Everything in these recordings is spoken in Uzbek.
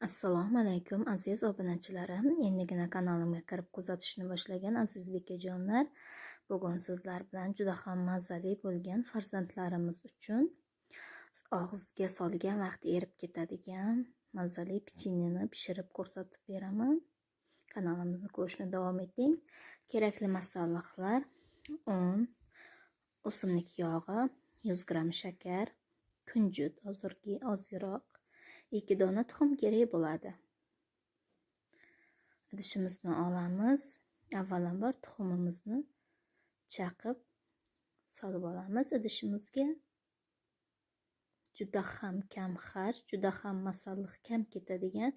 Assalomu alaykum, aziz obunachilarim. Endigina kanalimga kirib kuzatishni boshlagan aziz bekajonlar, bugun sizlar bilan juda ham mazali bo'lgan, farzandlarimiz uchun og'izga solgan vaqt erib ketadigan mazali pecheneni pishirib ko'rsatib beraman. Kanalimizni ko'rishni davom eting. Kerakli masalliqlar: un, o'simlik yog'i, 100 gramm shakar, kunjut ozroq, 2 dona tuxum kerak bo'ladi. Idishimizni olamiz. Avvalambor tuxumimizni chaqib solib olamiz idishimizga. Juda ham kam xarj, juda ham masalliq kam ketadigan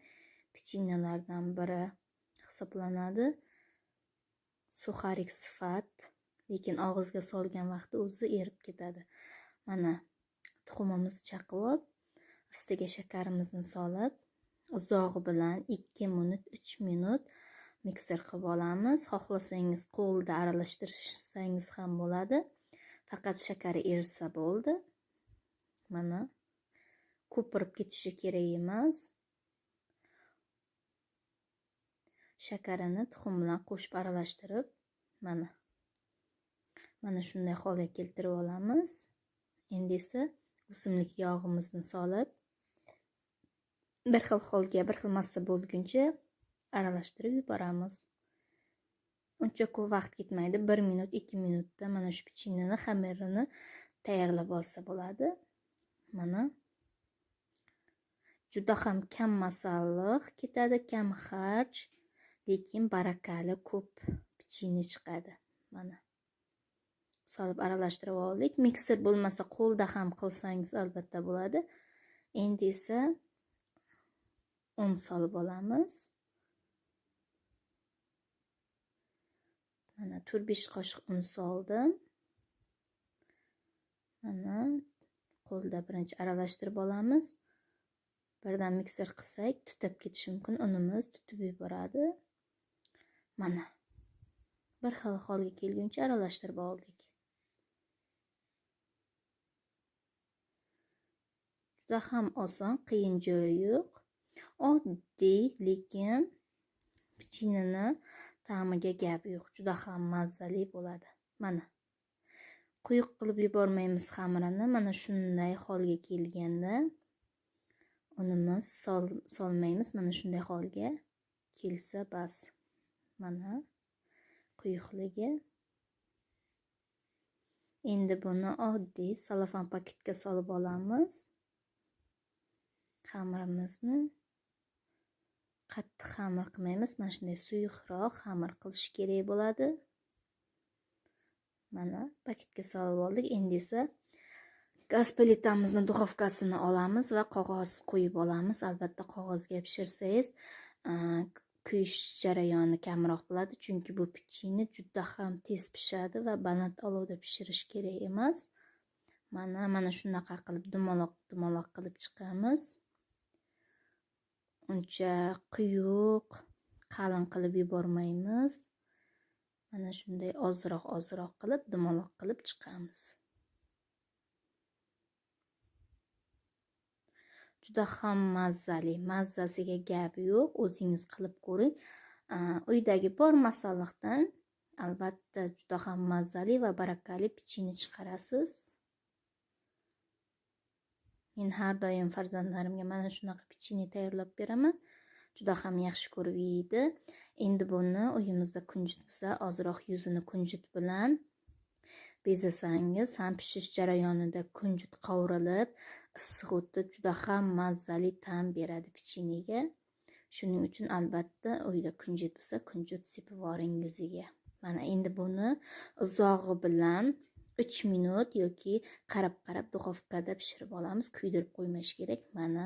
pechenyelardan biri hisoblanadi. Suxarik sifat, lekin og'izga solgan vaqtda o'zi erib ketadi. Mana tuxumimizni chaqib olib, ustiga shakarimizni solib, uzog'i bilan 2 minut, 3 minut mikser qilib olamiz. Xohlasangiz qo'lda aralashtirsangiz ham bo'ladi. Faqat shakari erisa bo'ldi. Mana ko'pirib ketishi kerak emas. Shakarini tuxum bilan qo'shib aralashtirib, mana shunday holga keltirib olamiz. Endi esa o'simlik yog'imizni solib, bir xil holga, bir xil massa bo'lguncha aralashtirib yuboramiz. Uncha ko'p vaqt ketmaydi. 1 minut, 2 minutda mana shu pecheneni xamirini tayyorlab olsa bo'ladi. Mana juda ham kam masalliq ketadi, kam xarj, lekin barakali ko'p pechenye chiqadi. Mana solib aralashtirib oldik. Mikser bo'lmasa qo'lda ham qilsangiz albatta bo'ladi. Endi esa un solib olamiz. Mana 4-5 qoshiq un soldim. Mana qo'lda birinchi aralashtirib olamiz. Birdan mikser qilsak tutab ketishi mumkin, unimiz tutib yuboradi. Mana bir xil holga kelguncha aralashtirib oldik. Juda ham oson, qiyin joyi yo'q. Oddiy, lekin pecheneni ta'miga gap yo'q. Juda ham mazali bo'ladi. Mana quyuq qilib yubormaymiz xamirini. Mana shunday holga kelganda unimiz solmaymiz. Mana shunday holga kelsa bas. Mana quyuqligi. Endi buni oddiy salofan paketga solib olamiz. Xamirimizni qattiq xamir qilmaymiz. Mana shunday suyuqroq xamir qilish kerak bo'ladi. Mana paketga solib oldik. Endi esa gaz plitamizni duxovkasini olamiz va qog'oz qo'yib olamiz. Albatta qog'ozga pishirsangiz, kuyish jarayoni kamroq bo'ladi, chunki bu pechenye juda ham tez pishadi va baland olovda pishirish kerak emas. Mana shunaqa qilib dumaloq-dumaloq qilib chiqamiz. Uncha quyuq, qalin qilib yubormaymiz. Mana shunday ozroq-ozroq qilib dumaloq qilib chiqamiz. Juda ham mazali, mazzasiga gap yo'q. O'zingiz qilib ko'ring. Uydagi bor masalliqdan albatta juda ham mazali va barakali pechenye chiqarasiz. Men har doim farzandlarimga mana shunaqa pechenye tayyorlab beraman. Juda ham yaxshi ko'rib yeydi. Endi buni uyimizda kunjut bo'lsa, ozroq yuzini kunjut bilan bezasangiz ham pishish jarayonida kunjut qovurilib, issiq o'tib juda ham mazali ta'm beradi pechenyega. Shuning uchun albatta uyda kunjut bo'lsa, kunjut sepib yuboring yuziga. Mana endi buni uzog'i bilan 3 minut yoki qarab-qarab duxovkada pishirib olamiz. Kuydirib qo'ymash kerak. Mana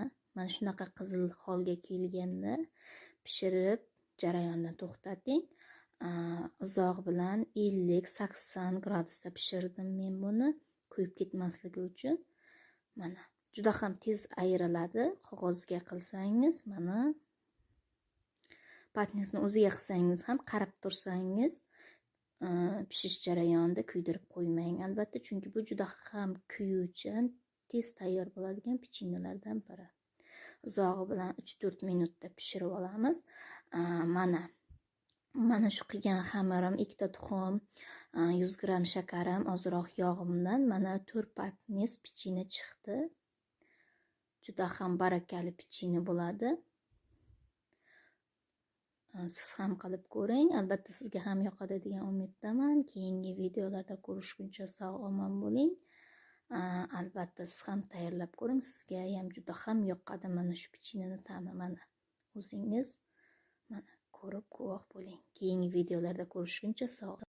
shunaqa qizil holga kelganda pishirib jarayondan to'xtating. Uzoq bilan 50-80 gradusda pishirdim men buni, kuyib ketmasligi uchun. Mana juda ham tez ayriladi qog'ozga qilsangiz. Mana patnisni o'ziga qilsangiz ham qarab tursangiz pishish jarayonida kuydirib qo'ymang albatta, chunki bu juda ham kuyuvchan, tez tayyor bo'ladigan pechenyelardan biri. Uzog'i bilan 3-4 minutda pishirib olamiz. Mana shu qilgan xamirim, ikkita tuxum, 100 gramm shakarim, ozroq yog'imdan mana 4 patnis pechenye chiqdi. Juda ham barakali pechenye bo'ladi. Siz ham qilib ko'ring. Albatta sizga ham yoqadi degan umiddaman. Keyingi videolarda ko'rishguncha sog' omon bo'ling. Albatta siz ham tayyorlab ko'ring. Sizga ham juda ham yoqadi mana shu pechenyeni ta'mi. Mana o'zingiz mana ko'rib guvoh bo'ling. Keyingi videolarda ko'rishguncha sog'.